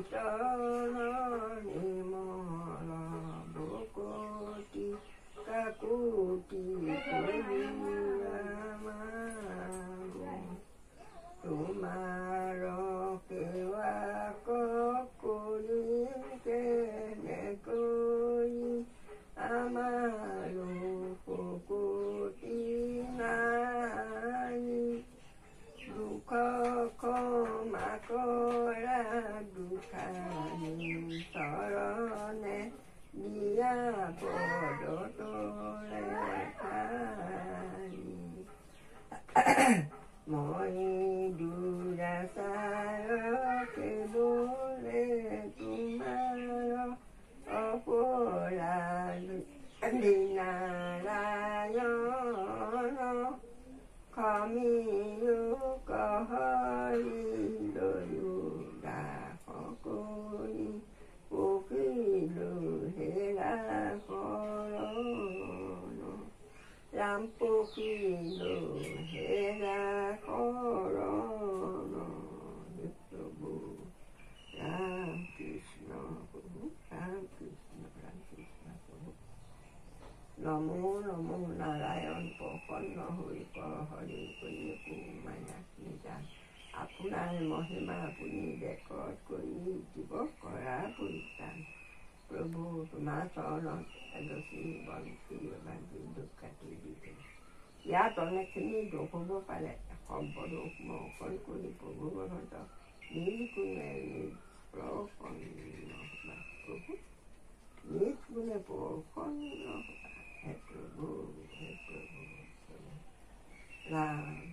কীৰ্তন নিৰ্মল ভকতি কাকুতি কৰিয়া মাগো। তোমাৰ সেৱা কৰিম কেনেকৈ, আমাৰ ভকতি নাই। দুখ ক্ষমা কৰা দুখানি চৰণে, দিয়া পদতলে ঠাই। মই দুৰাচাৰ কেৱলে তোমাৰ অপৰাধ নাৰায়ণ, ক্ষমিয়ো হৰি লয়ো দাস কৰি পশিলো হেৰা শৰণ। ৰাম পশিলো হেৰা শৰণ। হে প্ৰভু ৰাম কৃষ্ণ প্ৰভু, ৰাম কৃষ্ণ ৰাম কৃষ্ণ প্ৰভু। নমো নমো নাৰায়ণ প্ৰসন্ন হৈ হৰি কৰি মায়া নিজান। আপোনাৰ মহিমা আপুনি বেকত কৰি জীৱ কৰা পৰিত্ৰাণ। প্ৰভু তোমাৰ চৰণত এগছি বন্তি বান্ধি ধূপকাঠি দি থৈ। ইয়াত অনেকখিনি দোষ হ'ব পাৰে। সৰ্বদোষ মৰ্শন কৰি প্ৰভু ভগৱন্ত নিজ গুণে নিজ প্ৰসন্ন হ'বা। প্ৰভু নিজ গুণে প্ৰসন্ন হ'বা। হে প্ৰভু, হে প্ৰভু, প্ৰভু ৰাম